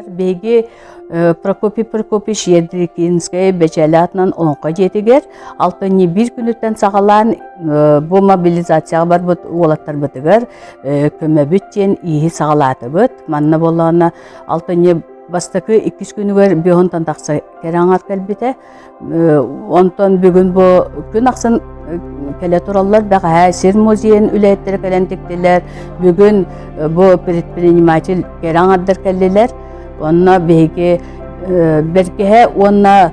Биһиги Прокопий Прокопьевич Ядрикинскай бэчээлэ аатынан Олоҥхо дьиэтигэр алтынньы биир күнүттэн саҕалаан бу мобилизацияҕа барбыт уолаттарбытыгар көмөбүт диэн ииһи саҕалаатыбыт. Манна буоллаҕына алтынньы бастакы иккис күнүгэр биоһунтан тахса кэрэ аҥар кэлбитэ. Онтон бүгүн бу күн ахсын кэлэ тураллар. Бэҕэһээ сир музейын үлэһиттэрэ кэлэн тиктилэр. Бүгүн бу предприниматель кэрэ аҥардар кэллилэр. Онно биһиги бэргэһэ уонна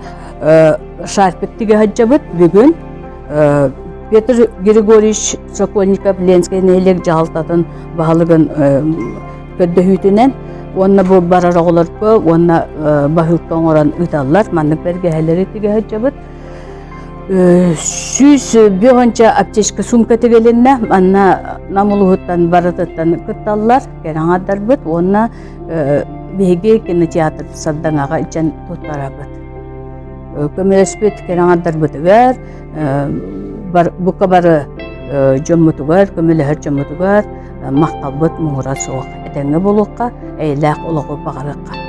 шарпик тигэ сылдьабыт бүгүн. Петр Григорьевич Сокольников Ленскэй нэһилиэк дьаһалтатын баһылыгын көрдөһүүтүнэн уонна бу барар оҕолорго уонна баһыылка оҥорон ыыталлар. Маннык бэргэһэлэри тигэ сылдьабыт. 105 аптечка сумка тигилиннэ. Манна Нам улууһуттан барытыттан кытталлар, кэрэ аҥардарбыт уонна биһиги кинотеатр Сардаҥаҕа илдьэн туттарабыт. Көмөлөспүт кэрэ аҥардарбытыгар, бука бары дьоммутугар, көмөлөһөр дьоммутугар махталбыт муҥура суох. Этэҥҥэ буолуохха, эйэлээх олоҕу баҕарыахха.